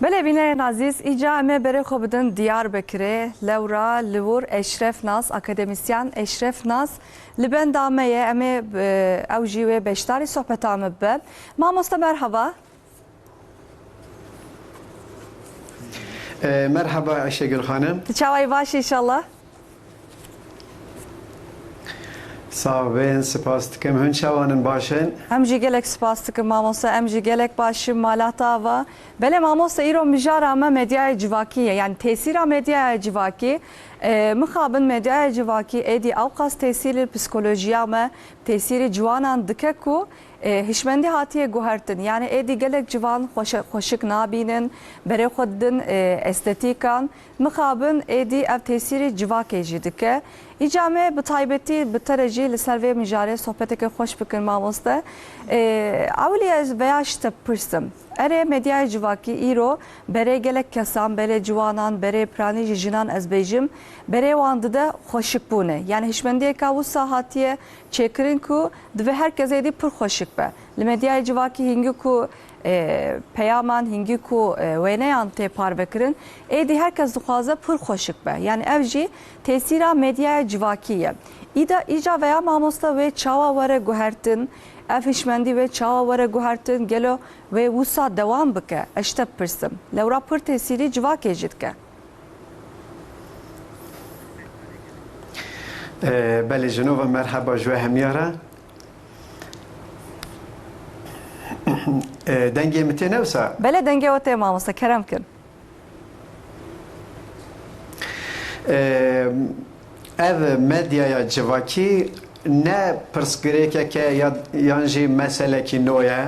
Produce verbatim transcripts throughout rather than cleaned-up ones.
Belê bînerên azîz, îca em ê berê xwe bidin Diyarbekirê, lewra li wir Eşref Nas, akademisyen Eşref Nas li benda me ye, em ê, e, ew jî wê beşdarî sohbeta me bibe. Mamoste merhaba. E, merhaba Ayşegül Hanım. Tu çawayî, baş î înşallah? Sağ bin, spas dikim. Hûn çawan in, baş in? Em jî gelek spas dikim mamoste, em jî gelek baş in, mala te ava. Belê mamoste, îro mijara me medyaya civakî ye, yanî tesîra medyaya civakî. E, mixabin medyaya civakî êdî ewqas tesîrî li psikolojiya me, tesîrî ciwanan dike ku, e, hişmendî hatiye guhertin. Yanî êdî gelek ciwan xweşe-, xweşik nabînin, berê xwe didin, e, estetîkan. Mixabin êdî ev tesîrî civakê jî dike. Îca me bi taybetî bi te re jî li ser vê mijarê sohbeteke xweş bikin mamoste. E, ewilî ez veya ji te bipirsim. Erê, medyaya civakî îro berê gelek kesan, berê ciwanan, berê piranî jî jinan ez bêjim, berê wan dide xweşikbûnê. Yanî hişmendiyeka wisa hatiye çêkirin ku divê her kes êdî pir xweşik be. Li medyaya civakî hingî ku, e, peyaman, hingî ku, e, wêneyan tê parvekirin, êdî her kes dixwaze pir xweşik be. Yanî ev jî tesîra medyaya civakî ye. Îda, îca veya mamoste wê çawa were guhertin, ev hişmendî wê çawa were guhertin, gelo wê wisa dewam bike? Ez ji te bipirsim. Lewra pir tesîrî civakê jî dike. E, belê, ji nû ve merheba ji we hemiya re. E, dengê min tê ne wisa? Belê, dengê we tê mamoste, kerem kin. E, ev medyaya civakî ne pirsgirêkeke ya, yan jî meselekî nû ye.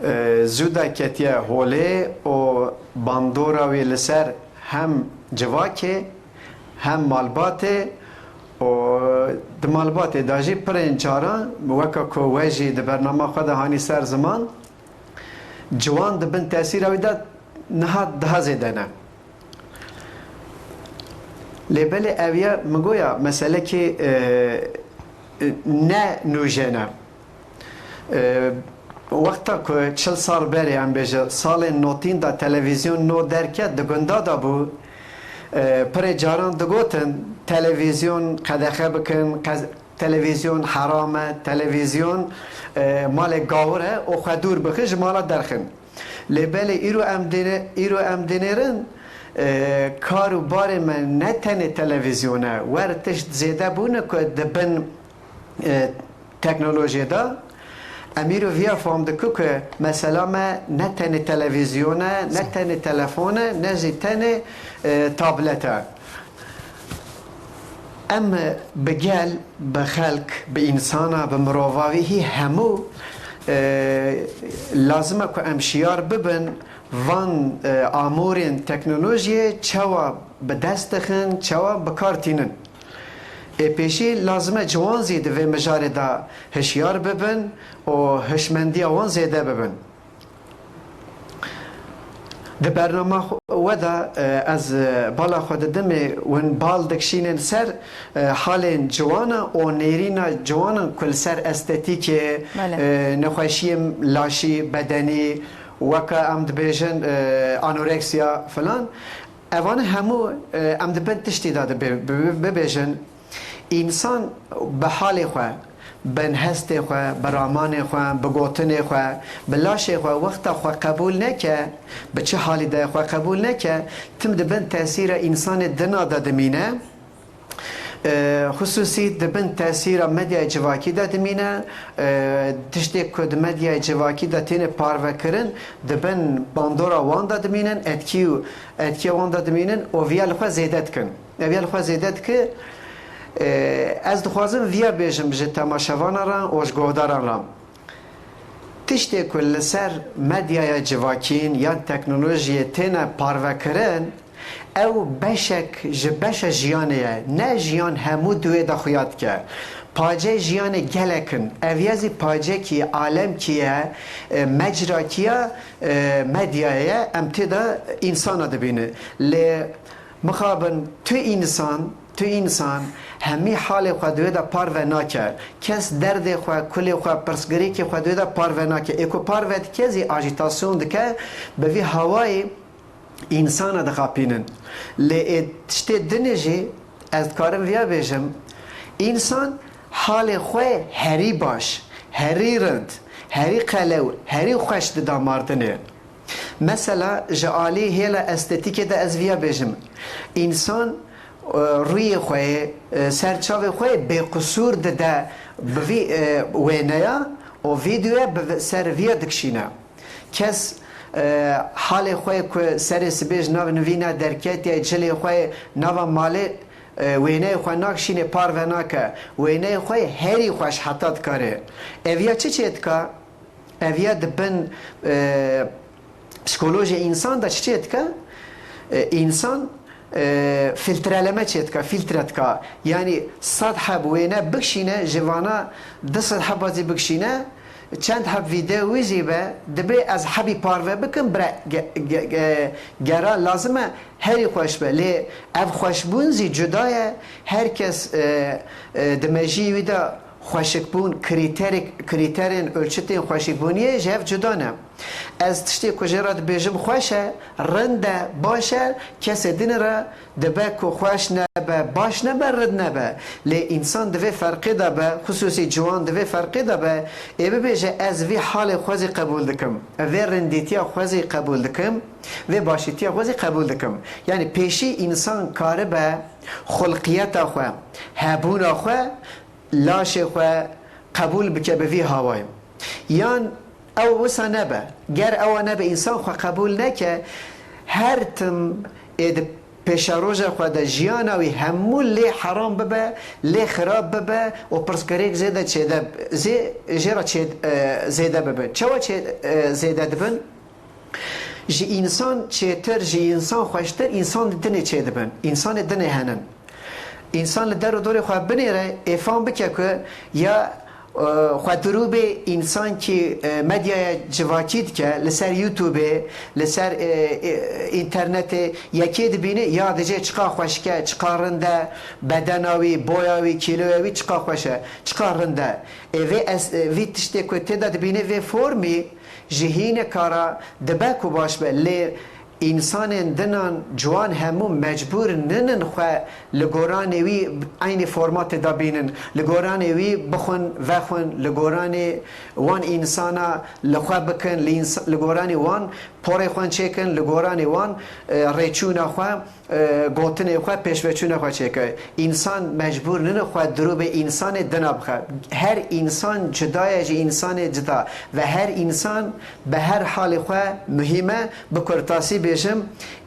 E, zû de ketiye holê û bandora wî li ser hem civakê hem malbatê û di malbatê de jî pirên caran, weke ku we jî di bernama xwe de hanî ser ziman, ciwan di bin tesîra wî de niha daha zêde ne. Lê belê ev ya, min goya meselekê, e, e, ne nûjen e. E, wexta ku çil sal berê, em bêje salên notîn de televîzyon nû derket, di gunda de bû. E, pirê caran digotin, televîzyon qedexe bikin, qez-, televîzyon heram e, televîzyon, e, malê gawir e û xwe dûr bixin, ji mala derxin. Lê belê îro em dêne-, îro em dinêrin, e, kar û barê me ne tenê televîzyon e, wer tişt zêde bûne ku di bin, e, teknolojiyê de. Em îro viya fam dikin ku mesela me ne tenê televîzyon e, ne tenê telefon e, ne jî tenê, e, tablet e. Em bi gel, bi xelk, bi însana, bi mirovavî hî hemû, e, lazim e ku em şiyar bibin van, e, amûrên teknolojiyê çawa bi dest dixin, çawa bi kar tînin. Ê pêşî lazim e ciwan zî di vê mijarê de hişyar bibin û hişmendiya wan zêde bibin. Di bernama xwe de, e, ez, e, bala xwe didimê, hûn bal dikişînin ser, e, halên ciwana û nêrîna ciwanan ku li ser estetîkê, Belê. e, nexweşiyên laşî, bedenî, weke em dibêjin, e, anoreksiya filan. Evane hemû, e, em di bin tiştî de dibe-, bi-, bibêjin. Însan bi halê xwe, bi hestê xwe, bi ramanê xwe, bi gotinê xwe, bi laşê xwe wexta xwe qebûl neke, bi çi halî de xwe qebûl neke, tim di bin tesîra însanê dina de dimîne. E, xisûsî di bin tesîra medyayê civakî de dimîne. E, tiştê ku di medyayê civakî de têne parvekirin, di bin bandora wan de dimînin, etkî û etkiya wan de dimînin û viya li xwe zêde dikin. Ev ya li xwe zêde dike. E, ez dixwazim viya bêjim ji temaşevanan re û ji guhdaran re. Tiştê ku li ser medyaya civakîn yan teknolojiyê têne parvekirin, ew beşek ji beşa jiyanê ye. Ne jiyan hemû di wê de xuya dike. Pacê jiyanê gelek in. Ev ya zî pacekî alemkî ye, e, mecrakî ya, e, medyayê ye. Em tê de însana dibînin. Lê mixabin tu însan, tu însan hemî halê xwe di wê de parve nake. Kes derdê xwe, kulê xwe, pirsgirêkê xwe di wê de parve nake. Ê ku parve dike zî ajîtasyon dike, bi vî hawayî însana dixapînin. Lê ê tiştê dinê jî ez dikarim viya bêjim, însan halê xwe herî baş, herî rind, herî qelew, herî xweş dida mardinê. Mesela ji alî hêla estetîkê de ez viya bêjim. Însan, e, rûyê xwe yê, e, ser çavê xwe yê bêqisûr dide bi vî, e, wêneya û vîdyoya bi ser viya dikişîne. Kes, e, halê xwe ku serê sibê ji nav nivîna derketiye, cilê xwe nava malê, e, wêneyê xwe nakşînê parve nake. Wêneyê xwe herî xweş heta dikare. Ev ya çi çêdika? Ev ya di bin, e, psikolojiyê însan de çi çêdike? E, însan, e, filtreleme çêdike, filtre dike. Yanî sed heb wêne bikşîne, ji vana du sed heba zî bikşîne, çend heb vîdeo wî zî be, dibê ez hebî parve bikim, bire ge-, ge-, ge-, gera lazim e herî xweş be. Lê ev xweşbûn zî cuda ye. Her kes, e, e, di mejiyê wî de xweşikbûn, krîterek-, krîterên, ölçitên xweşikbûniyê ji hev cuda ne. Ez tiştê ku jê re dibêjim xweş e, rind e, baş e, kesê din re dibe ku xweş nebe, baş nebe, rind nebe. Lê însan di vê ferqê de be, xisûsî ciwan di vê ferqê de be, ê bibêje, ez vî halê xwe zî qebûl dikim, vê rindîtiya xwe zî qebûl dikim, vê başîtiya xwe zî qebûl dikim. Yanî pêşî însan karibe xulqiyeta xwe, hebûna xwe, laşê xwe qebûl bike bi vî hawayê. Yan ew wisa nebe. Ger ewa nebe, însan xwe qebûl neke, her tim ê di pêşeroja xwe de jiyana wî hemû lê heram bibe, lê xirab bibe û pirsgirêk zêde çêde, zê, jê re çê, e, zêde bibe. Çawa çê, e, zêde dibin? Ji însan çêtir, ji însan xweştir, însan di dinê çêdibin. Însanê dinê henin. Însan li der û dorê xwe binêre, ê fam bike ku ya, e, xwe dirû bê însankî, e, medyaya civakî dike, li ser YouTubeê, li ser, e, e, înternetê yekê dibîne, ya dicê çiqa xweşik e, çiqa rind e, bedena wî, boya wî, kîloya wî çiqa xweş e, çiqa rind e. Ê vê es-, e, vî tiştê ku tê de dibîne vê formî, ji hîneka re dibe ku baş be, lê însanên dinan ciwan hemû mecbûr ninin xwe li goranê wî eynî formatê de bînin, li goranê wî bixwin, vexwin, li goranê wan însana li xwe bikin, li îns-, li goranê wan porê xwe çêkin, li goranê wan, e, rêçûna xwe, e, gotinê xwe, pêşveçûna xwe çêke. Însan mecbûr nine xwe dirûbê însanê dina bixe. Her însan cuda ye ji însanê cuda ve her însan bi her halê xwe muhîm e. Bi kurtasî bêjim,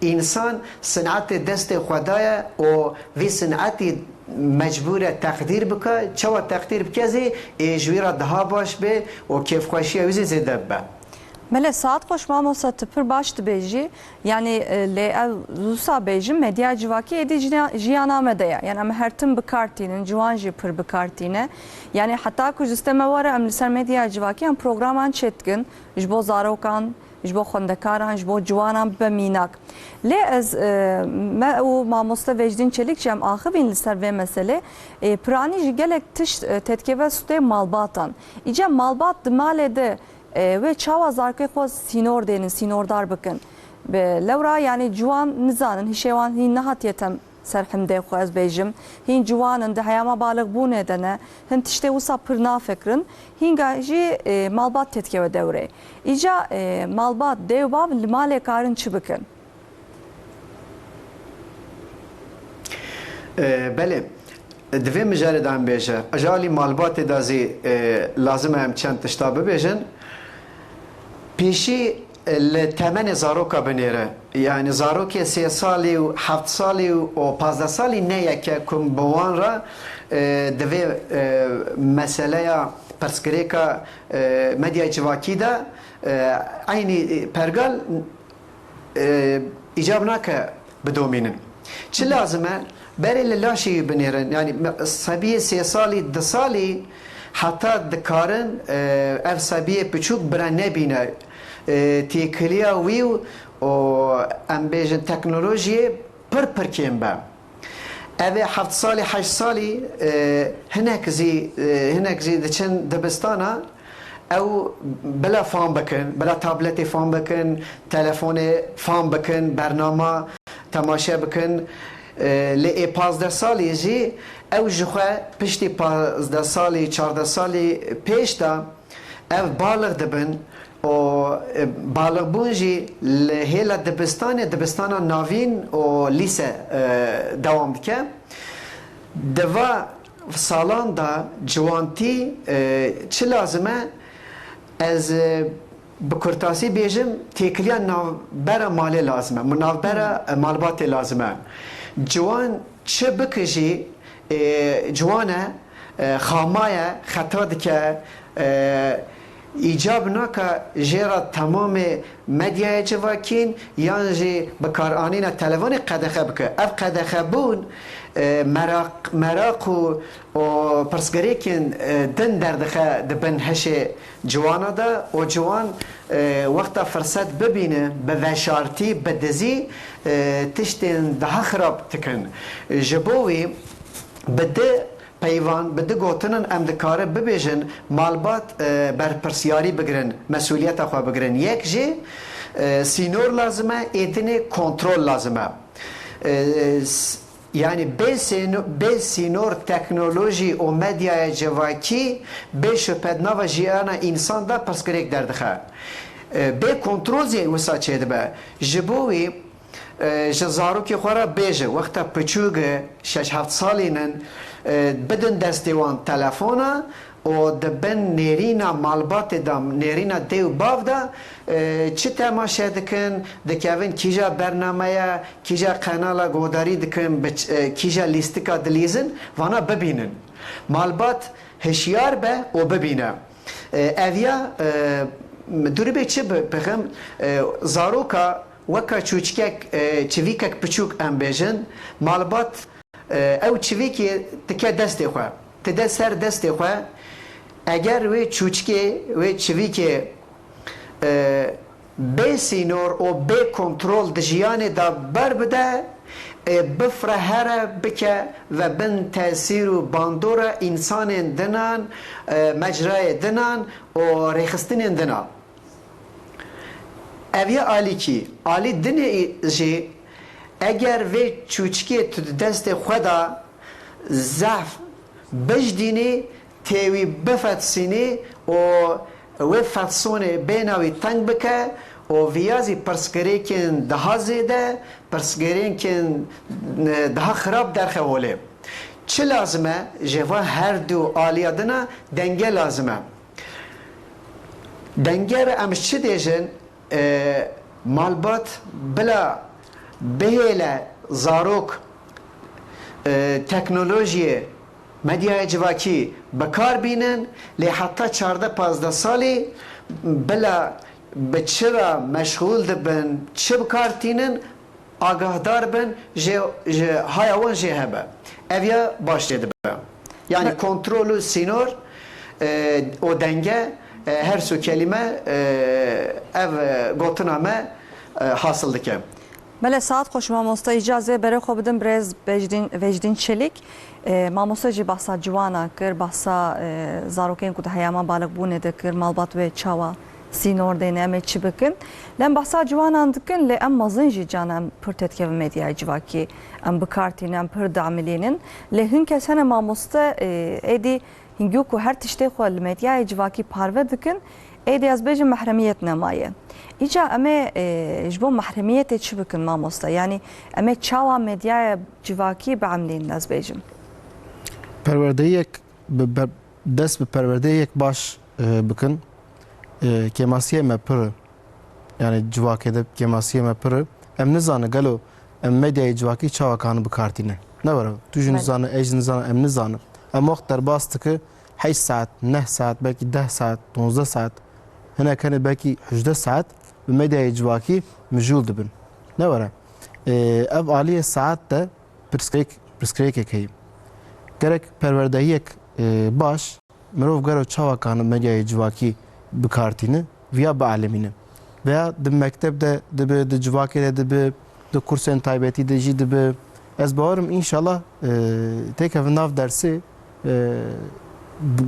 însan sinetê destê xwe daye û vî sinetî mecbûr e teqdîr bike. Çawa teqdîr bike zî ê ji wî re daha baş bê û kêfxweşiya wî zî zêde bibe. Belê, saet xweş mamoste, tu pir baş dibêjî. Yanî, e, lê ev wisa bêjim, medya civakî êdî jiya-, jiyana me de ye. Yanî em her tim bi kar tînin, ciwan jî pir bi kar tîne. Yanî heta ku ji destê me were, em li ser medya civakî em programan çêdikin, ji bo zarokan, ji bo xwendekaran, ji bo ciwanan bibe mînak. Lê ez, e, me û mamoste Vecdîn Çelîk jî em axivîn li ser vê meselê. E, piranî jî gelek tişt, e, têdikeve sûdê malbatan. Îca malbat di malê de, e, wê çawa zarokê xwe sînor dênin, sînordar bikin? Bi lewra, yanî ciwan nizanin, hişê wan hîn nehatiye tem ser himdê xwe, ez bêjim. Hîn ciwan in, di heyama balixbûnê de ne, hin tiştê wisa pir nafikirin. Hînga jî, e, malbat têdikeve dewrê. Îca, e, malbat, dê û bav li malê karin çi bikin? E, belê, di vê mijarê de em bêje, ji alî malbatê de zî, e, lazim e em çend tişta bibêjin. Pêşî, e, li temenê zaroka binêre. Yanî zarokê sê salî û heft salî û, û pazdeh salî ne yek e ku em bi wan re, e, di vê, e, meseleya pirsgirêka, e, medyayê civakî de, e, eynî pergal, e, îcab nake bidomînin. Çi lazim e? Berê li laşê wî binêrin. Yanî me-, sebiyê sê salî, du salî heta dikarin, e, ev sebiyê piçûk bira nebîne. E, têkiliya wî û, û em bêjin teknolojiyê pir pir kêm be. Ev ê heft salî, heşt salî, e, hinek zî, e, hinek zî diçin dibistana, ew bila fan bikin, bila tabletê fan bikin, telefonê fan bikin, bernama temaşe bikin. E, lê ê pazdeh salî jî ew ji xwe piştî pazdeh salî, çardeh salî pêş de ev balix dibin û, e, balixbûn jî li hêla dibistanê, dibistana navîn û lîse, e, dewam dike. Di va salan de ciwantî, e, çi lazim e? Ez, e, bi kurtasî bêjim, têkiliya navbera malê lazim e, navbera, e, malbatê lazim e. Ciwan çi bike jî, e, ciwan e, e, xama ye, xeta dike, e, îcab naka jê re temamê medyaya civakîn yan jî bikaranîna telefonê qedexe bike. Ev qedexebûn, e, meraq, meraq û, û pirsgirêkên, e, din derdixe di bin hişê ciwana de û ciwan, e, wexta firset bibîne, bi veşartî, bi dizî, e, tiştên daha xirab dikin. Ji bo wî bi di peyvan, bi di gotinin em dikarin bibêjin, malbat, e, berpirsiyarî bigirin, mesûliyeta xwe bigirin. Yek jî, e, sînor lazim e, ê dinê kontrol lazim e. E, s-, yanî bê sêno-, bê sînor teknolojî û medyaya civakî bê şupe di nava jiyana însan de pirsgirêk derdixe. E, bê kontrol jî wisa çêdibe. Ji bo wî, e, ji zarokê xwe re bêje, wexta piçûk e, şeş heft salî nin, e, bidin destê wan telefona û di bin nêrîna malbatê de, nêrîna dê û bav de, e, çi temaşe dikin, dikevin kîja bernameya, kîja qenala guhdarî dikin, bi ç-, e, kîja lîstika dilîzin, vana bibînin. Malbat hişyar be û bibîne. E, ev ya, e, duribê çi bi-, bixim, e, zaroka weka çûçikek, e, çivîkek piçûk em bêjin, malbat, e, ew çivîkê dike destê xwe, dide ser destê xwe, eger wê çûçikê, wê çivîkê, e, bê sînor û bê kontrol di jiyanê de berbide, ê bifre here bike ve bin tesîr û bandora însanên dinan, e, mecrayê dinan û rêxistinên dinan. Ev ya alîkî. Alî dinê jî eger vê çûçikê tu di destê xwe de zehf bijdînî, tê wî bifetsînî û wê fetsonê bêhna wî teng bike û viya zî pirsgirêkên daha zêde, pirsgirêkên, e, daha xirab derxe holê. Çi lazim e? Ji van her du aliya dina denge lazim e. Denge re em ji çi dêjin? E, malbat bila bihêle zarok, e, teknolojiyê, medyaya civakî bi kar bînin, lê heta çardeh pazdeh salî bila bi çi re meşxûl dibin, çi bi kar tînin, agahdar bin, jê, ji haya wan jê hebe. Ev ya baş tê dibe. Yani kontrol û sînor, e, û denge, e, her su kelîme, e, ev, e, gotina me, e, hasil dike. Belê, saet xweş mamoste. Îcazê berê xwe bidim birêz Vecdîn, Vecdîn Çelik. E, mamoste jî bahsa ciwana kir, bahsa, e, zarokên ku di heyama balixbûnê de kir, malbat wê çawa sînor dêne, em ê çi bikin? Lê em behsa ciwanan dikin, lê em mezin jî can em pir têdikevin medyaya civakî, em bi kar tînin, em pir diemilînin. Lê hin kes hene mamoste, e, êdî hingû ku her tiştê xwe li medyaya civakî parve dikin, êdî ez bêjim mehremiyet nemaye. Îca em ê, e, ji bo mehremiyetê çi bikin mamoste? Yanî em ê çawa medyaya civakî biemilînin, ez bêjim? Perwerdeyek bi ber-, dest bi perwerdeyek baş e, bikin. E, kêmasiyê me pir e. Yani civakê de kêmasiyê me pir e. Em nizane gelo em medyayê civakî çawa kanin bi kar tîne. Ne were, tu jî nizane, ez jî nizane, em nizane. Em wext derbas dike heşt saet, neh saet, belkî deh saet, donzdeh saet, hinek hene belkî hejdeh saet bi medyayê civakî mijûl dibin. Ne were. E, ev aliyê saet de pirsgirêk, pirsgirêkek heye. Gerek perwerdehiyek, e, baş, mirov gero çawa kane medyayê civakî bi kar tîne, viya bialimîne. Veya di mekteb de dibe, di civakê de dibe, di kursên taybetî de jî dibe. Ez bawerim înşallah, e, têkevin nav dersê, e,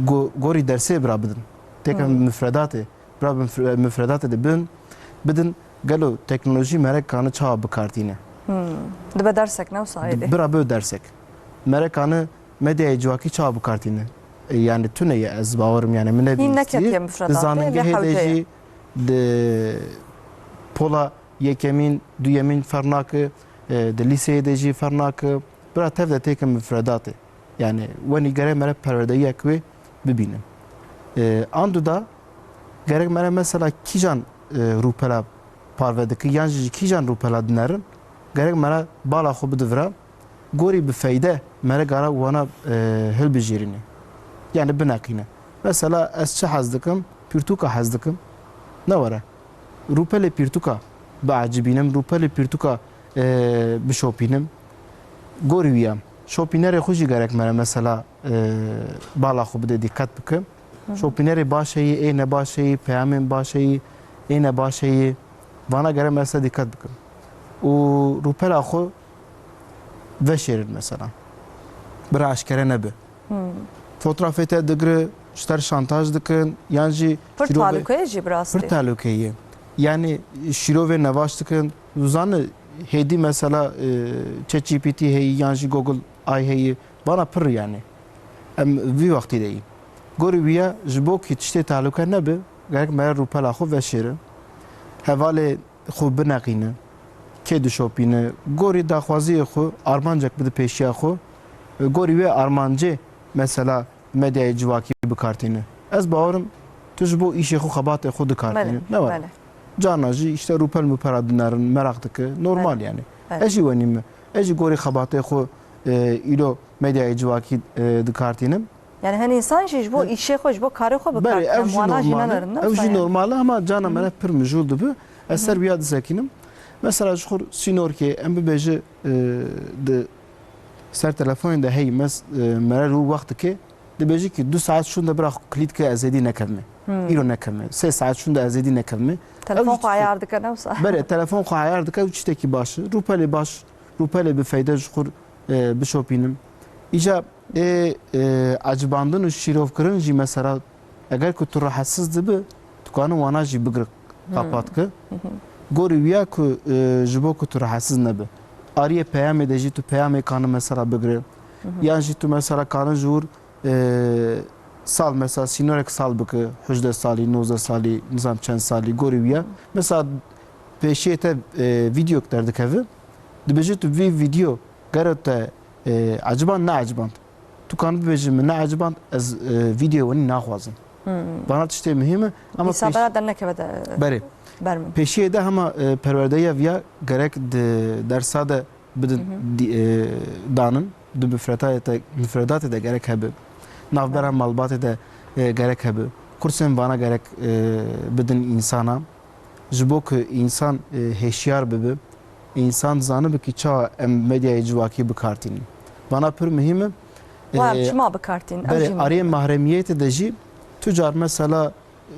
go-, gorî dersê bira bidin. têke Hmm. mifredatê, bira bi mifre-, mifredatê de bin, bidin, gelo teknolojî mere kane çawa bikartîne? Hmm. Dibe dersek ne wisa êdî? Bira bi dersek. Mere kane medyayê civakî çawa bikartîne? E, yani tune ye ez bawerim yani min Hîn nebîstiye. Neketiye mifredatê, Di zaningehê de jî, di pola yekemîn, duyemîn fernake, e, di lîseyê de jî fernake. Bira tev de têke mifredatê. Yani wenî gerek mere perwerdeyiyek wê bibînin. E, andu da gerek mere mesela kîjan, e, rûpela parve dike, yan jî ji kîjan rûpela dinerin, gerek mere bala xwe bidivira, gorî bi feyde mere gara wana, e, hilbijêrîne. Yani bineqîne. Mesela ez çi hez dikim? Pirtûka hez dikim. Ne were. Rûpelê pirtûka biecibînim, rûpelê pirtûka, e, bişopînim. Gorî wî ye. Şopînerê xwe jî gerek mere mesela, e, bala xwe bide dîqet bike. Hı hı. Şopînerê baş heyî, ê ne baş heyî, peyamên baş heyî, ê ne baş heyî. Vana gerek mesela dîqet bike. Û rûpela xwe veşêrin mesela. Bira eşkere nebe. Hmm. Fotoğrafê te digire, ji te şantaj dikin, yan jî Pir şîrove-, talûke ye jî bi rastî. Pir talûke ye. Yani şîrovê nevaş dikin. Zanî hêdî mesela, e, ChatGPT heyî yan jî Google A I heyî. Vana pir yani. Em vî wextî de yî. Gorî wî ya ji bo kî tiştê talûke nebe, gerek mere rûpela xwe veşêre. Hevalê xwe bineqîne, kê dişopîne, gorî daxwaziyê xwe, armancek bide pêşiya xwe, gorî wê armancê mesela medyayê civakî bikartîne. Ez bawerim tu ji bo îşê xwe, xebatê xwe dikartîne. Belê, Ne were? belê. Carna jî işte rûpel mûpera dinerin, meraq dike. Normal Belê. yani. Belê. Ez jî wenî me. Ez jî gorî xebatê xwe, e, îlo medyayê civakî, e, dikartînim. Yani hin însan jî ji bo Hı. îşê xwe, ji bo karê xwe Belê, bikartîne. ew jî Wana jî normal e. nenerin, ne Ew jî wisa yani? normal e, ama cana Hı hı. mere pir mijûl dibe. Ez ser Hı hı. wiya disekînim. Mesela ji xwe sînorkê em bibêje, e, di ser telefonê de hey mes, e, mere rû wext dike, dibêje ki du saet şûnde bira xwe kilît ke ez êdî nekevime. Hı. Îro nekevime. Sê saet şûnde ez êdî nekevime. Telefon Ew jî xwe tiştê ayar dike, ne wisa? Belê, telefon xwe ayar dike, ew tiştekî baş e. Rûpelê baş, rûpelê bi feyde ji xwe, e, bişopînim. Îca ê, e, ecibandin û şîrovkirin jî mesela, eger ku tu rahetsiz dibi, tu kanin wana jî bigir Hmm. qapat ki. Hı hı. Gorî wiya ku, e, ji bo ku tu rahetsiz nebi. Ariyê peyamê de jî tu peyamê kanin mesela bigire. Hı hı. Yan jî tu mesela kanin ji wir, e, sal mesela sînorek sal bike, hejdeh salî, nozdeh salî, nizam çend salî, gorî wiya. Hı. Mesela pêşiyê te, e, vîdeok derdikeve, dibêje tu vî vîdeo gero te, e, eciband, ne eciband. Tu kan bibêjî min ne eciband, ez, e, vîdeo wenî naxwazim. Hmm. Vana tiştê muhîm e, ama Îsa pêş- bera dernekeve de Berê. ber min. Pêşiyê de hema, e, perwerdeya viya gerek di dersa de bidin Hı hı. di-, e, danin, di mifredatê de, mifredatê de gerek hebe. Navbera Hı. malbatê de, e, gerek hebe. Kursên vana gerek, e, bidin însana. Ji bo ku însan, e, hêşiyar bibe, însan zanibe ki çawa em medyayê civakî bikartînin. Vana pir muhîm e. Wa em E, çima bikartînin? Ew belê, jî muhîm ariyê e. mahremiyetê de jî tu car mesela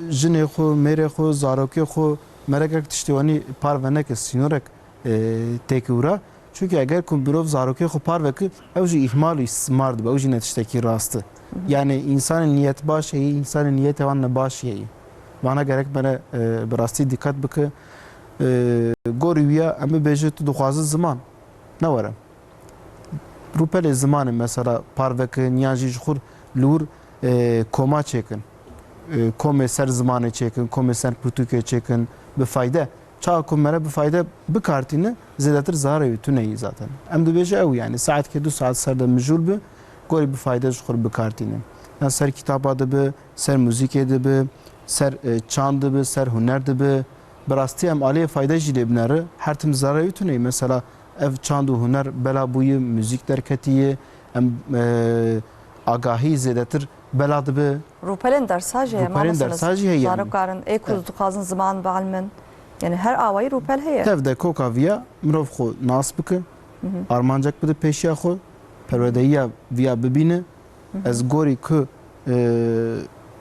jinê xwe, mêrê xwe, zarokê xwe, merekek tiştê wanî parve neke, sînorek, e, têkî wira. Çunke eger ku mirov zarokê xwe parve ki, ew jî îhmal û îstismar dibe, ew jî ne tiştekî rast e. Hı hı. Yani, însanê niyet baş heye, însanê niyetê wan ne baş heye. Vana gerek me re, e, bi rastî dîqet bike. E, gorî wî ya, em bibêje tu dixwaze ziman. Ne were. Rûpelê zimanê mesela parve kin, yan jî ji xwe li wir, e, koma çêkin. E, komê ser zimanê çêkin, komê ser pirtûkê çêkin, bi fayde. Çawa ku mere bi fayde bikartîne, zêdetir zarê wî tune yî zaten. Em dibêje ew, yani, saetkê du saet ser de mijûl bi, gorî bi fayde ji xwe bikartîne. Yan ser kitaba dibi, ser muzîkê dibi, ser, e, çand dibi, ser huner dibi. Bi rastî em aliyê fayde jî lê bineri, her tim zarê wî tune yî. Mesela ev çand û huner bela bûyî, muzîk derketî yî, em, e, agahî zêdetir bela dibi. Rûpelên dersa jî heye, Rûpelên mamoste, dersa jî heye, zarok yani. karin, ê ku Evet. dixwazin ziman bielmin. Yani her awayî rûpel heye. Tev de koka viya mirov xwe nas bike, Hı hı. armancek bide pêşiya xwe, perwerdeyiya viya bibîne. Hı hı. Ez gorî ku, e,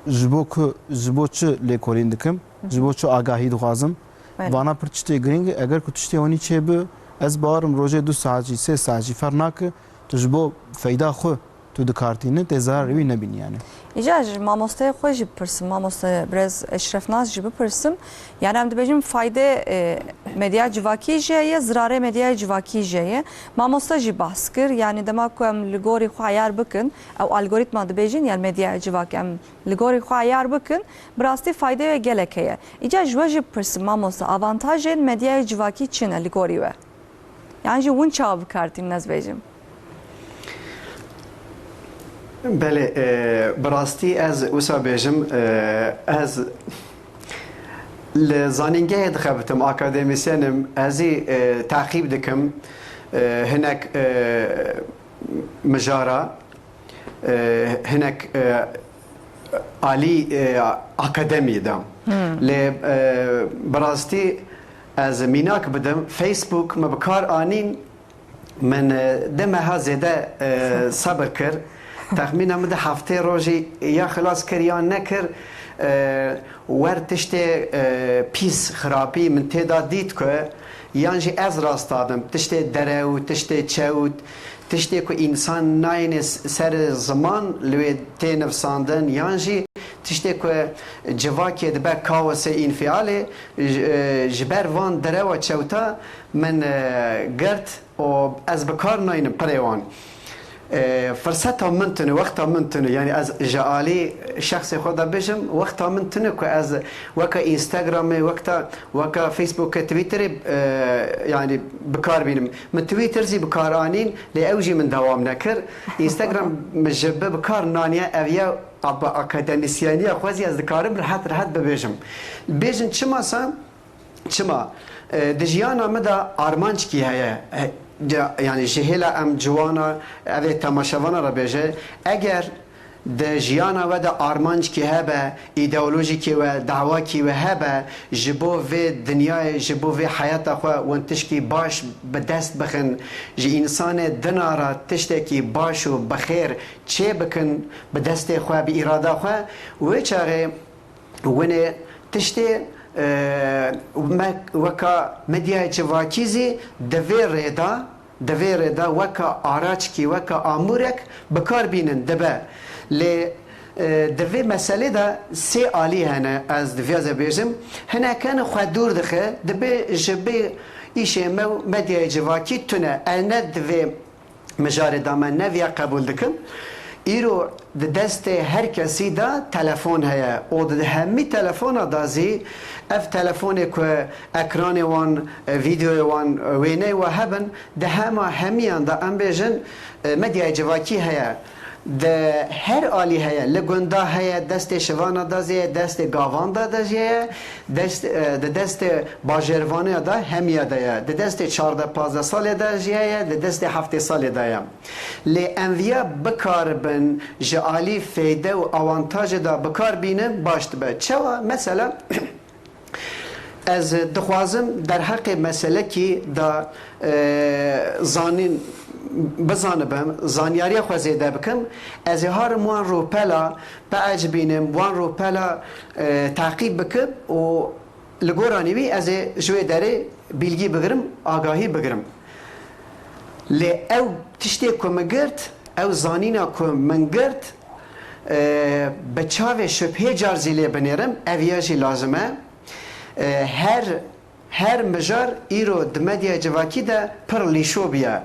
ji bo ku, ji bo çi lêkolîn dikim, Hı hı. ji bo çi agahî dixwazim. Evet. Vana pir tiştê girîng e, eger ku tiştê wanî çêbi, ez bawerim rojê du saet jî, sê saet jî ferq nake, tu ji bo feyda xwe Tu dikartîne tê zararê wî nebînî yani. Îca ji mamosteyê xwe jî bipirsim, mamoste birêz Eşref Nas jî bipirsim. Yani em dibêjin fayde, e, medya civakî jê ye, zirarê medyayê civakî jê ye. Mamoste jî behs kir, yani dema ku em li gorî xwe eyar bikin, ew algoritma dibêjin, yani medyaya civakî em li gorî xwe eyar bikin, bi rastî faydeya gelek heye. Îca ji we jî bipirsim, mamoste, avantajên medyayê civakî çi ne li gorî we? Yan jî hûn çawa bi kar tînin, ez bêjim? Belê, e, bi rastî ez wisa bêjim, e, ez li zanîngehê dixebitim, akademîsyen im, ez ê, e, teqîb dikim, e, hinek, e, mijara, e, hinek, e, alî, e, akademiyê de. Hmm. Lê, e, bi rastî ez mînak bidim, Facebook me bi kar anîn, min, e, du meha zêde, e, sebir kir. Texmîna min de heftê rojî ya xilas kir ya nekir, e, wer tiştê, e, pîs, xirapî min tê de dît ku yan jî ez rast dabim, tiştê derew, tiştê çewt, tiştê ku însan nayêne s-, ser ziman li wê tê nivsandin, yan jî tiştê ku civakê dibe kaosê înfialê, ji, e, ji ber van derewa çewta min, e, girt û ez bi kar naynim pirê wan. E, firseta min tune, wexta min tune, yani ez ji alî şexsê xwe de bêjim, wexta min tune ku ez weke Instagramê, wekta, weke Facebookê, Twitterê, e, yani bi kar bînim. Min Twitter zî bi kar anîn, lê ew jî min dewam nekir. Instagram min ji bi bi kar naniye, ev ya bi akademîsyeniya xwe zî ez dikarim rehet rehet bibêjim. Bêjin çima sa, çima? E, di jiyana min de armanckî heye. E, ca-, yani ji hêla em ciwana, ev ê temaşevana re bêje, eger di jiyana we de armanckî hebe, îdeolojîkê we, dawakî we hebe, ji bo vê dinyayê, ji bo vê heyata xwe win tişkî baş bi dest bixin, ji însanê dina re tiştekî baş û bi xêr çê bikin bi destê xwe, bi îrada xwe, wê çaxê winê tiştê, e, me-, weka medyayê civakî zî di vê rê de, di vê rê de weka araçkî, weka amûrek bi kar bînin dibe. Lê, e, di vê meselê de sê alî hene, ez divêze bêjim. Hinek hene xwe dûr dixe, dibê ji bê îşê me û medyayê civakî tune. Ez ne di vê mijarê de me neviya qebûl dikim. Îro di destê her kesî de telefon heye û di hemî telefona de zî ev telefonê ku ekranê wan, e, vîdeoyê wan, e, wêneyê we hebin, di hema hemiyan de em bêjin, e, medyayê civakî heye. Di her alî heye, li gunda heye, destê şivana de zî ye, destê gavan de de jî ye, dest, e, di destê bajêrvaniya de hemiya de ye, di destê çardeh pazdeh salê de jî heye, di destê heftê salê de ye. Lê em viya bikaribin ji alî feyde û awantajê de bikar bînin baş dibe. Çawa? Mesela, ez dixwazim derheqê meselekî de, e, zanîn, bizanibim, zanyariya xwe zêde bikim. Ez ê harim wan rûpela biecibînim, wan rûpela, e, teqîb bikim û li goranî wî ez ê ji wê derê bîlgî bigirim, agahî bigirim. Lê ew tiştê ku min girt, ew zanîna ku min girt, e, bi çavê şubhê car zî lê binêrim, ev ya jî lazim e. E, her, her mijar îro di medyaya civakî de pir lîşo bûye.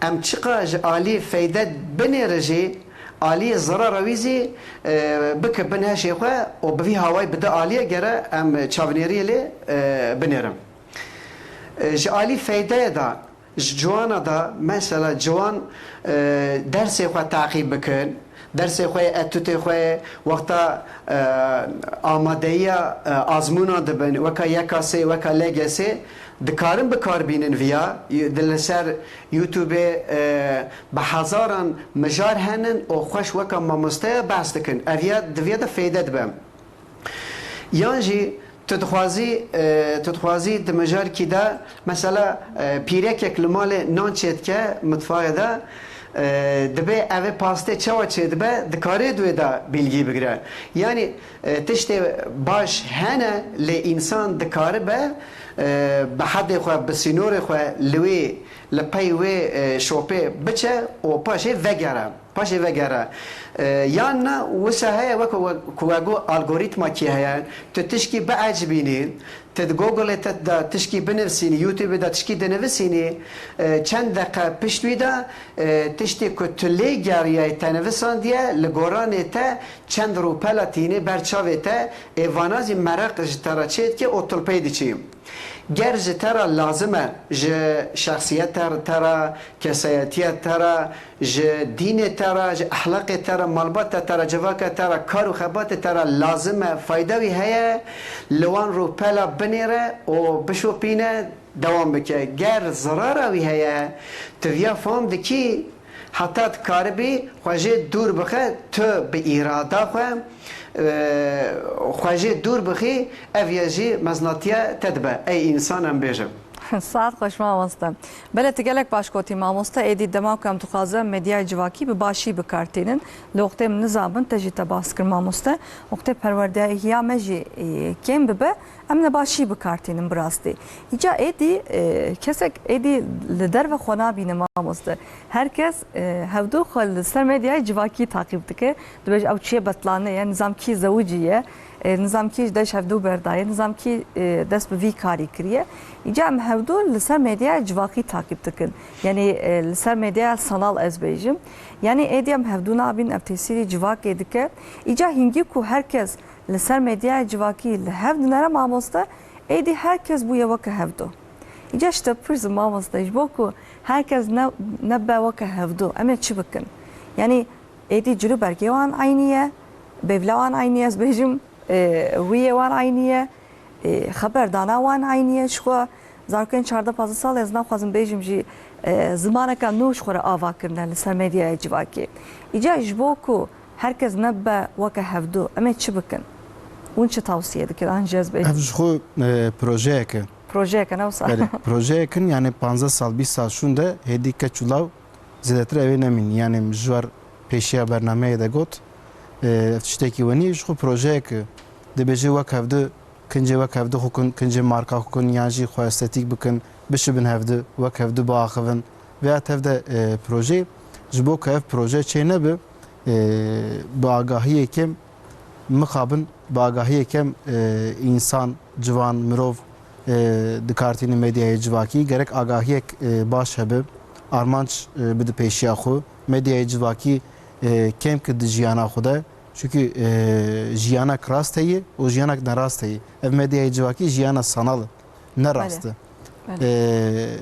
Em çiqa ji alî feyde binêre jî, alî zirara wî zî, e, bike bin heşê xwe û bi vî hawayî bi di aliyê gere em çavnêriyê lê, e, binêrin. E, ji alî feydeyê de, ji ciwana de, mesela ciwan, e, dersê xwe teqîb bikin, dersê xwe yê etûtê xwe yê wexta, e, amadeyiya, e, azmûnan dibin, weka YKS'ê, weka LGS'ê, dikarin bikar bînin viya, y-, di li ser YouTubeê, e, bi hezaran mijar henin û xweş weka mamosteya behs dikin. Ev ya di viya de feyde dibe. Yan jî tu dixwazî, e, tu dixwazî di mijarkî de, mesela, e, pîrekek li malê nan çêdike mitfaxê de, e, dibê ev ê pastê çawa çêdibe, dikarê di wê de bîlgî bigire. Yanî, e, tiştê baş hene, lê însan dikaribe, e, bi hedê xwe, bi sînorê xwe li wê, li pey wê, e, şopê biçe û paşê vegere. Paşê vegere. E, yan na wisa heye, wek we, ku we got, algorîtmakî heye. Tu tişkî biecibînî, tu di Google-ê te de tişkî binivîsînî, YouTube-ê de tişkî dinivîsînî, e, çend deqe pişt wî de, e, tiştê ku tu lê geriyayî te nivisandiye, li goranê te çend rûpela tînê ber çavê te, ê vana zî meraq ji te re çêdike û tu li pey diçî. Ger ji te re lazim e, ji şexsiyeta te re, kesayetiya te re, ji dînê te re, ji ehlaqê te re, malbata te re, civaka te re, kar û xebatê te re lazim e, fayda wî heye, li wan rûpela binêre û bişopîne, dewam bike. Ger zirara wî heye, tu viya fam dikî, heta dikaribî xwe jê dûr bixe, tu bi îrada xwe, e, xwe jê dûr bixî, ev ya jî meznatiya te dibe. Ey însan, em bêjin. Saet xweş mamoste. Belê, tu gelek baş gotî mamoste. Êdî dema ku em dixwazin medyaya civakî bi başî bi kar tînin. Li wextê min nizabin, te jî te bas kir mamoste. Wextê perwerdehiya me jî, e, kêm bibe, em ne başî bi kar tînin bi rastî. Îca êdî, e, kesek êdî li derve xwe nabîne mamoste. Her kes, e, hevdû xwe li ser medyaya civakî taqîb dike. Dibêje ew çiye betlane ye, nizam kî zewicî ye. E, nizam kî ji deş hevdû berdaye, nizam kî, e, dest bi vî karî kiriye. Îca em hevdû li ser medyaya civakî taqîb dikin. Yanî, e, li ser medyaya sanal ez bêjim. Yanî êdî em hevdû nabîn, ev tesîrî civakê dike. Îca hingî ku her kes li ser medyaya civakî li hev dinere mamoste, êdî her kes bûye weke hevdû. Îca ji te bipirsim mamoste, ji bo ku her kes ne, nebe weke hevdû, em ê çi bikin? Yanî êdî cilûbergê wan eynî ye, bêvla wan eynî ye, ez bêjim, e, wiyê wan eynî ye, e, xeberdana wan eynî ye. Ji xwe zarokên çardeh pazdeh sal, ez naxwazim bêjim jî, e, zimaneka nû ji xwe re ava kirine li ser medyaya civakê. Îca ji bo ku her kes nebe weke hevdû, em ê çi bikin? Hûn çi tawsiye dikin? An jî ez bêjim. Ev ji xwe, e, projeyek e. Projeyek e, ne wisa? Belê, projeyek in, yanî panzdeh sal, bîst sal şûnde hêdî keç û law zêdetir ew ê nemîn. Yanî min ji war pêşiya bernameyê de got, e, ev tiştekî wenî ji xwe projeyek e. Dibêje wek hevdu, kincê wek hevdu xwe kin, kincê marka xwe kin, yan jî xwe estetîk bikin, bişibin hevdu, wek hevdu biaxivin. Vêya tev de, e, projeyê, ji bo ku ev proje çê nebe, e, bi agahiyê kêm mixabin, bi agahiyê kêm, e, însan, ciwan, mirov, e, dikartînin medyayê civakî. Gerek agahiyek, e, baş hebe, armanc, e, bide pêşiya xwe. Medyayê civakî, e, kêm ki di jiyana xwe de. Çunkî, e, jiyanek rast heye û jiyanek nerast heye. Ev medyayê civakî jiyana sanal e, ne rast e. Belê. Belê. E,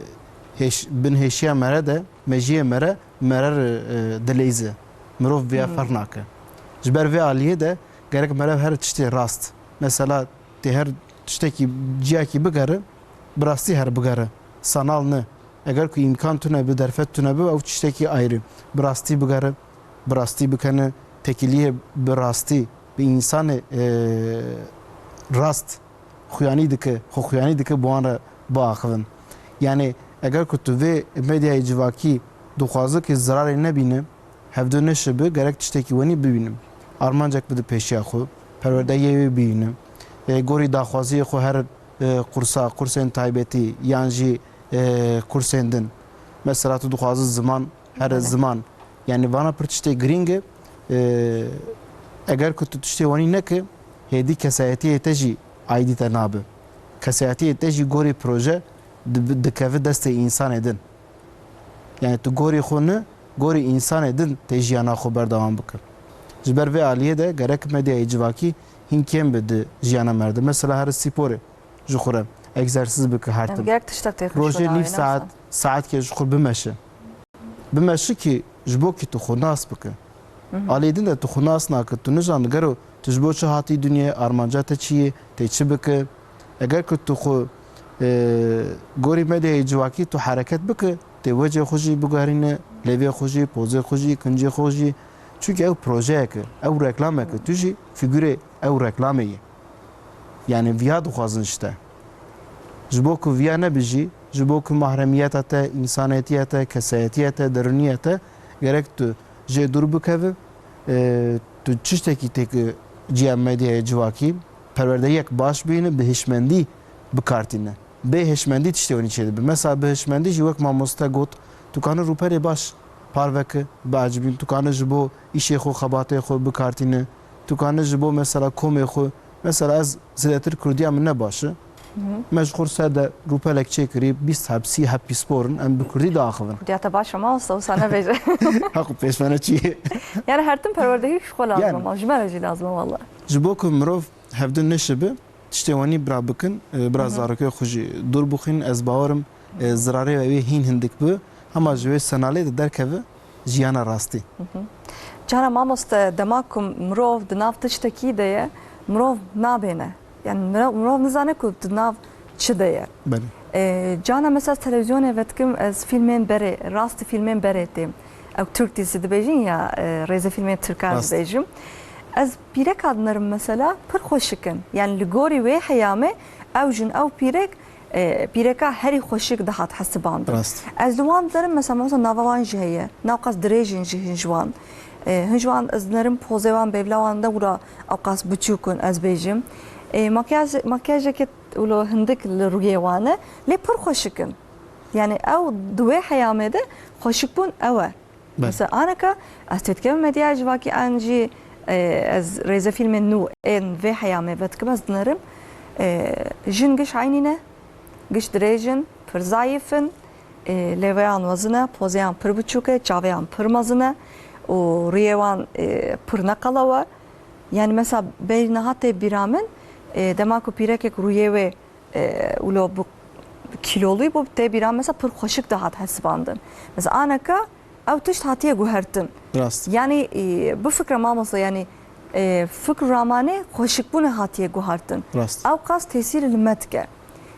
hêş-, bin hêşiya mere de, mejiyê mere, mere re, e, dileyze. Mirov viya Hmm. ferq nake. Ji ber vê aliyê de gerek mere her tiştê rast. Mesela tê her tiştekî ciyakî bigere, bi rastî her bigere. Sanal ne. Eger ku îmkan tune bi, derfet tune bi, ew tiştekî ayrı. Bi rastî bigere, bi rastî bikene, tekiliyê bi rastî, bi însanê, e, rast xuyanî dike, xwe xuyanî dike, bi wan re biaxivin. Yanî eger ku tu vê medyayê civakî dixwaze ki zirarê nebîne, hevdu neşibi, gerek tiştekî wenî bibînim. Armancek bide pêşiya xwe, perwerdehiyê wê bibînim. E, gorî daxwaziyê xwe her, e, qursa, qursên taybetî yan jî, e, qursên din. Mesela tu dixwaze ziman, her Belê. ziman. Yanî vana pir tiştê girîng e. E, eger ku tu tiştê wenî neke, hêdî kesayetiyê te jî aîdî te nabe. Kesayetiyê te jî gorî proje di-, dikeve destê însanê din. Yani tu gorî xwe ne, gorî însanê din tê jiyana xwe berdewam bike. Ji ber vê aliyê de gerek medyayê civakî hîn kêm be di jiyana me de. Mesela her sporê ji xwe re egzersiz bike her tim. Gerek tiştek têxin Rojê nîv saet, saetkê ji xwe bimeşe. Bimeşe ki ji bo ki tu xwe nas bike. Aliyê din de tu xwe nas nake, tu nizan gero tu ji bo çi hatî dinyê, armanca te çi ye, tê çi bike. Eger ku tu xwe, e, gorî medyayê civakî tu hereket bike, tê wecê xwe jî biguherîne, lêvê xwe jî, pozê xwe jî, kincê xwe jî. Çunke ew projeyek e, ew reklamek e, tu jî fîgurê ew reklamê yî. Yani viya dixwazin ji te. Ji bo ku viya nebe jî, ji bo ku mahremiyeta te, însanetiya te, kesayetiya te, derûniya te, gerek tu jê dûr bikeve, e, tu tiştekî têke ciya medyaya civakî, perwerdehiyek baş bîne, bi hişmendî bi kar tîne. Bê hişmendî tiştê wenî çêdibe. Mesela bi hişmendî jî wek mamoste got, tu kanî rûperê baş parve ki, biecibîn. Tu kane ji bo îşê xwe, xebatê xwe bikartîne. Tu kane ji bo mesela komê xwe. Mesela ez zêdetir kurdiya min ne baş e. Me ji xwe ser de rûpelek çêkirî, bîst heb, sî heb pîspor in, em bi kurdî diaxivin. Kurdiya te baş e mamoste, wisa nebêje. Heq û pêşmene çi ye? Yani her tim perwerdehî ji xwe lazim e, Yani. ma ji me re jî lazim e walla. Ji bo ku mirov hevdin neşibi, tiştê wenî bira bikin, e, bira Hı hı. zarokê xwe jî dûr bixwînin, ez bawer im, e, zirarê wê hîn hindik bi, hema ji wê senalê de derkeve jiyana rastî. Hı hı. Cara mamoste, dema ku mirov di nav tiştekî de ye, mirov nabêne. Yani mirov, mirov nizane ku di nav çi de ye. Belê. E, cana mesela televizyonê vedikim, ez fîlmên berê, rastî fîlmên berê têm. Ew Türk dizisi dibêjin ya, e, rêzefîlmên Tirkan Rast. dibêjim. Ez pîreka dinerim mesela, pir xweşik in. Yani li gorî wê heyamê ew jin, ew pîrek, e, pîreka herî xweşik dihat hesibandin. Rast. Ez li wan dinerim mesela, mesela nava wan jî heye. Newqas dirêj in jî hin ji wan. E, hin ji wan ez dinerim pozê wan, bêvla wan ne wira ewqas biçûk in, ez bêjim. E, makyaj, makyajeke wilo hindik li rûyê wan e. Lê pir xweşik in. Yani ew di wê heyamê de xweşikbûn ew e. Belê. Mesela aneka ez têdikevim medyaya civakî an jî, e, ez rêzefîlmên nû ên vê heyamê vedikim, ez dinerim. E, jin giş eynî ne, giş dirêj in, pir zayîf in, e, lêveyan mezin e, pozeyan pir biçûk e, çaveyan pir mezin e û rûyê wan, e, pir neqelew e. Yani mesela bêj niha tê bîra min, e, dema ku pîrekek rûyê wê e, wilo bi kîlolî bû, tê bîra mesela pir xweşik dihat hesibandin. Mesela aneka ew tişt hatiye guhertin. Rast. Yani, e, bifikre mamoste, yani, e, fikr û ramanê xweşikbûnê hatiye guhertin. Rast. Ew qas tesîrê li me dike.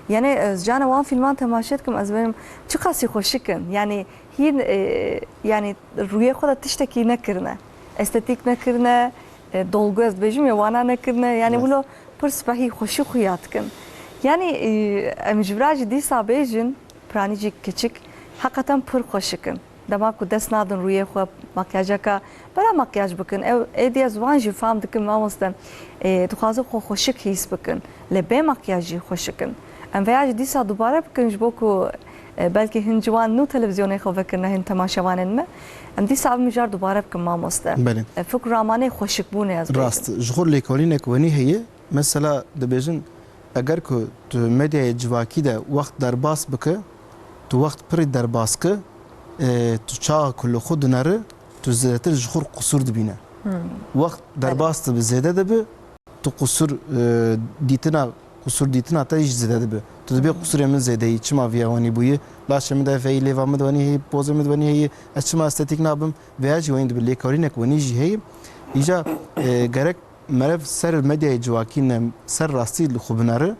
Yani, e, ez cana wan fîlman temaşe dikim, ez benim çiqasî xweşik in. Yani, hîn, e, yani, rûyê xwe de tiştekî nekirine. Estetîk nekirine, e, dolgu ez dibêjim ya wana nekirine. Yani Rast. wilo pir spehî xweşik xuya dikin. Yani, e, em ji vira jî dîsa bêjin, piranî jî kiçik, heqeten pir xweşik in. Dema ku dest nadin rûyê xwe, makyajeka, bera makyaj bikin. Ew, êdî ez wan jî fam dikim mamoste, e, dixwazin xwe xweşik hîs bikin. Lê bê makyaj jî xweşik in. Em veya jî dîsa dubare bikin ji bo ku, e, belkî hin ciwan nû televîzyonê xwe vekirine, hin temaşevanên me. Em dîsa ev mijar dubare bikin mamoste. Belê. E, fikr û ramanê xweşikbûnê ez bêjim. Rast, ji xwe lêkolînek wenî heye. Mesela dibêjin, eger ku tu medyayê civakî de wext derbas bike, tu wext pirî derbas ke, e, tu çawa ku li xwe dineri, tu zêdetir ji xwe qusûr dibîne. Hmm. Wext Belê. derbas dibe, zêde dibe, tu qusûr, e, dîtina, qusûr dîtina te jî zêde dibe. Tu dibê qusûrê min zêde yî, çima viya wenî bûye? Laşê min de heye, lêva min de wenî heye, pozê min de wenî heye, ez çima estetîk nabim? Veya jî wenî dibe, lêkolînek wenî jî heye. Îja, e, gerek meriv ser medyayê civakî ne, ser rastî li xwe binere.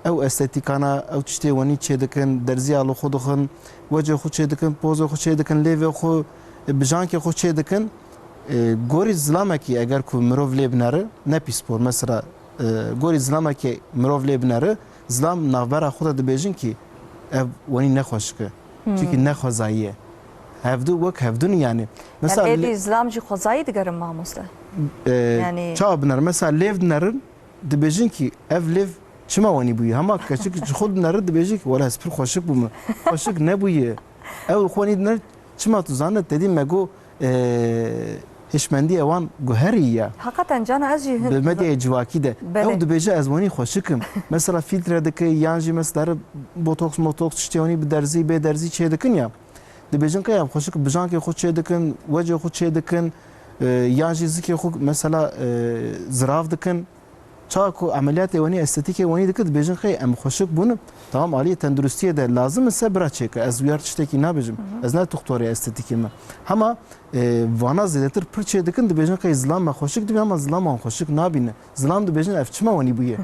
Ew estetîkana, ew tiştê wenî çêdikin, derziya li xwe dixin, wecê xwe çêdikin, pozê xwe çêdikin, lêvê xwe, bijankê xwe çêdikin. E, gorî zilamekî eger ku mirov lê binere, ne pîspor, mesela, e, gorî zilamekî mirov lê binere, zilam navbera xwe de dibêjin kî ev wenî ne xweşik e. Hmm. Çimkî ne xwezayî ye. Hevdu wek hevdun in yani. Mesela Yani êdî le- zilam jî xwezayî digerin mamoste? E, Yani çawa biner? Mesela lêv dinerin, dibêjin kî ev lêv çima wenî bûyî? Hema keçik ji xwe dinere dibêjin kî wela ez pir xweşik bûme. Xweşik nebûye. Ew xwe nî diner, çima tu zanî te dî me got, e, hişmendiyê wan guherî ye. Heqeten cana ez jî hin- Bi medyayê civakî de. Belê. Ew dibêje ez wenî xweşik im. Mesela fîltre dike yan jî mesela botoks motoks tiştê wenî bi derzî bê derzî çê dikin ya. Dibêjin qey em xweşik bijankê xwe çê dikin, wecê xwe çê dikin, e, yan jî zikê xwe mesela, e, zirav dikin. Çawa ku emeliyatê wenî, estetîkê wenî dike, dibêjin qey em xweşik bûn. Tamam, aliyê tenduristiyê de lazim e se bira çêke. Ez wiyar tiştekî nabêjim. Hı hı. Ez ne doktorê estetîkê me. Hema, e, vana zêdetir pir çê dikin, dibêjin qey zilam me xweşik dibe, hema zilam wan xweşik nabîne. Zilam dibêjin ev çima wenî bûye?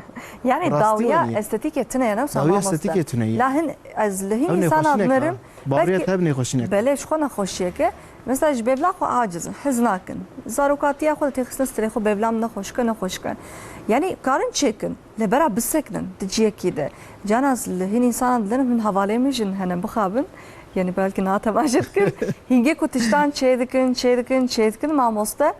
Yani Rastî dawiya wenî ye. estetîkê tune ye, ne wisa Dawiya mamoste? estetîkê tune ye. La hin, ez li hin Ew însana nexweşînek dinerim, a. Baweriya belkî te ev nexweşînek. Belê, ji xwe nexweşiyek e. Mesela ji bêvla xwe aciz in, hez nakin. Zarokatiya xwe de têxistin stirê xwe, bêvla min nexweşik e, nexweşik e. Yani karin çêkin, lê bera bisekinin di ciyekî de. Cana ez li hin însana dinerim, hin hevalê min jin hene bixabin. Yani belkî niha temaşe dikin. Hingê ku tiştan çê dikin, çê dikin, çê dikin mamoste.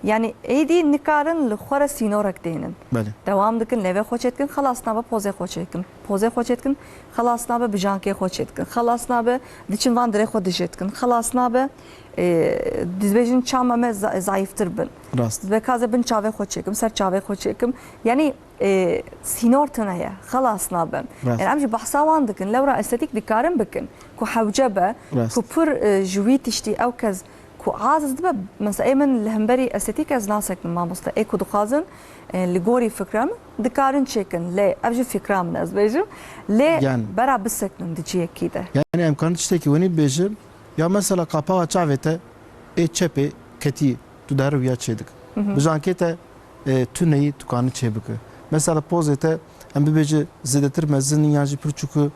Yanî êdî nikarin li xwe re sînorek dênin. Belê. Dewam dikin, lêvê xwe çêdikin, xelas nabe pozê xwe çêdikin. Pozê xwe çêdikin, xelas nabe bijankê xwe çêdikin. Xelas nabe diçin van dirê xwe dijêdikin. Xelas nabe, e, dibêjin çama me za- zayîftir bin. Rast. Dibê kaze bin çavê xwe çêkim, ser çavê xwe çêkim. Yanî e, sînor tune ye, xelas nabe. Rast. Yani em jî behsa wan dikin, lewra estetîk dikarin bikin. Ku hewce be, Rast. Ku pir e, ji wî tiştî ew kes ku aciz dibe, mesela ê min li hemberî estetîk ez naseknim mamoste. Ê ku dixwazin e, li gorî fikra min dikarin çêkin. Lê ev jî fikra min ez bêjim. Lê Yani. Bera biseknin di cihekî de. Yani em karin tiştekî wenî bêjin. Ya mesela qapaxa çavê te ê çepê ketî tu deriviya çêdik. Bijankê te e, tu neyî tu kanî çêbike. Mesela pozê te em bibêje zêdetir mezin yan jî pir çûku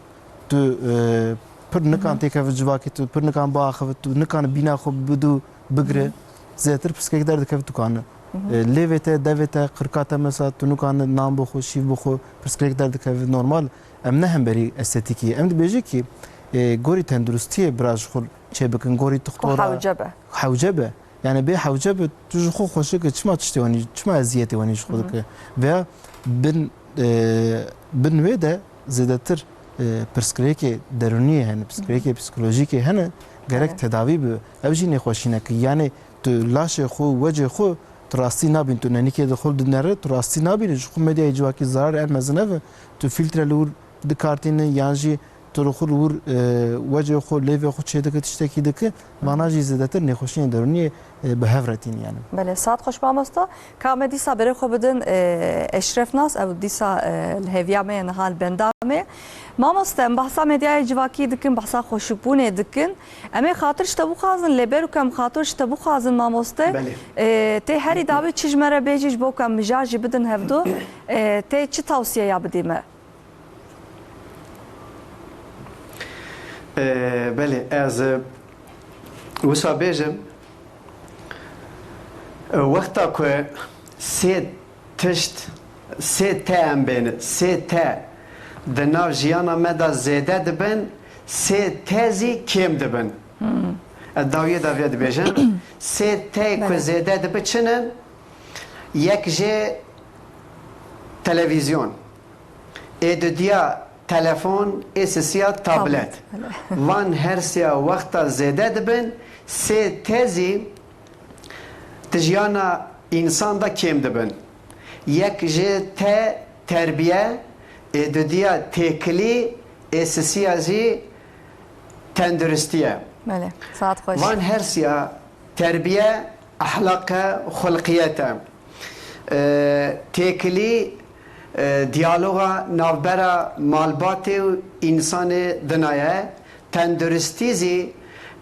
tu e, pir nikan têkeve civakê tu, pir nikan biaxive tu, nikan bîna xwe bidu bigire, zêdetir pirsgirêk derdikeve tu kanî. E, lêvê te, devê te, qirka te mesela tu nikan nan bixwe, şîv bixwe, pirsgirêk derdikeve normal. Em ne hemberî estetîkî ye. Em dibêje ki e, gorî tenduristiyê bira ji xwe çêbikin, gorî Ku toxtora hewce be. Hewce be. Yani bê hewce be, tu ji xwe xweşik e, çima tiştê wenî, çima eziyetê wenî ji xwe dike? Veya bin, e, bin wê de zêdetir e, pirsgirêkê derûniyê hene, pirsgirêkê psikolojîkê hene, gerek Evet. Tedavî bibe. Ev jî nêxweşînek e. Yani tu laşê xwe, wecê xwe, tu rastî nabîn, tu nenîkê di xwe dinere, tu rastî nabînî, ji xwe medyayê civakî zararê en mezin ev e. Tu fîltre li wir dikartîne yan jî tu li xwe li wir e, wecê xwe, lêvê xwe çêdike, tiştekî dike, vana jî zêdetir nêxweşiyên derûniyê e, bi hev re tînin yani. Belê, saet xweş mamosta. Ka me dîsa berê xwe bidin e, Eşref Nas, ew dîsa e, li hêviya me ye niha li benda me. Mamoste, em behsa medyayê civakî dikin, behsa xweşikbûnê dikin. Em ê xatir ji te bixwazin, lê ber ku em xatir ji te bixwazin mamoste, Belê. e, tê herî dawî çi ji me re bêjî ji bo ku em mijar jî bidin hevdu, e, tê çi tawsiyeya bidî me? E, belê, ez e, wisa bêjim, e, wexta ku sê tişt, sê te em bêne, sê te di nav jiyana me de zêde dibin, sê te zî kêm dibin. Ez dawiyê daviya dibêjim, sê te ku Belê. Zêde dibi çi ne? Yek jê televîzyon, ê dudiya telefon, ê sisiya tablet. Tablet, belê. Van her siya wexta zêde dibin, sê te zî di jiyana însan de kêm dibin. Yek ji te terbiye, ê dudiya têkilî, ê sisiya jî tenduristî ye. Belê, saet xweş. Van her siya terbiye, ehlaqe, xulqiyet e. E, têkilî, e, diyaloga navbera malbatê û însanê dina ye. Tenduristî zî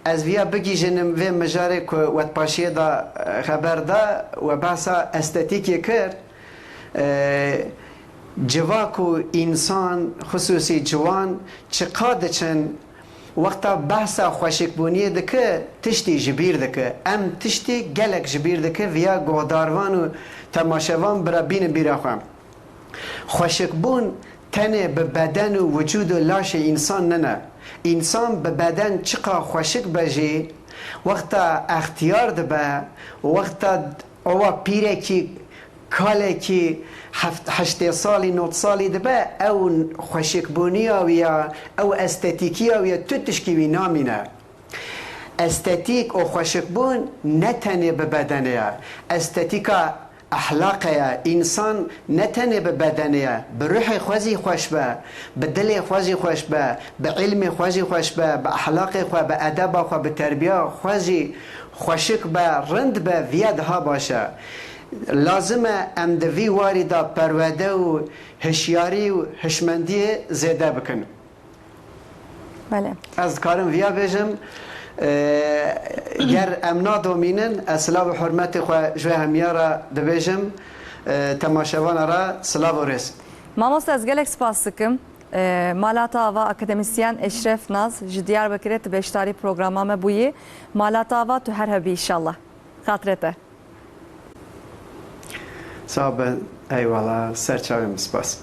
ez viya bigihîjinim vê mijarê ku we di paşiyê de, e, xeber da, we behsa estetîkê kir. E, civak û însan, xisûsî ciwan çiqa diçin, wexta behsa xweşikbûniyê dike, tiştî ji bîr dike. Em tiştî gelek ji bîr dike, viya guhdarvan û temaşevan bira bînin bîra xwe. Xweşikbûn tenê bi beden û wicûd û laşê însan nine. Însan bi beden çiqa xweşik be jî, wexta extiyar dibe, wexta owa pîrekî, kalekî heft-, heştê salî, nod salî dibe, ew xweşikbûniya wî ya, ew estetîkiya wî ya, tu tişkî wî namîne. Estetîk û xweşikbûn ne tenê bi bedenê ye. Estetîka ehlaqê ye. Însan ne tenê bi bedenê ye, bi ruhê xwe zî xweş be, bi dilê xwe zî xweş be, bi îlmê xwe zî xweş be, bi ehlaqê xwe, bi edeba xwe, bi terbiya xwe zî xweşik be, rind be, viya daha baş e. Lazim e em di vî warî de perwerde û hişyarî û hişmendiyê zêde bikin. Belê. Ez dikarim viya bêjim, e, ger em nadomînin, ez silav û hurmetê xwe ji we hemiya re dibêjim, e, temaşevana re silav û rêz. Mamoste, ez gelek spas dikim. E, mala te ava, akademisyen Eşref Naz ji Diyarbekirê, tu beşdarî programa me bûyî. Mala te ava, tu her hebî înşallah. Xatirê te. Sağ be, eyvallah, ser çavê min, spas.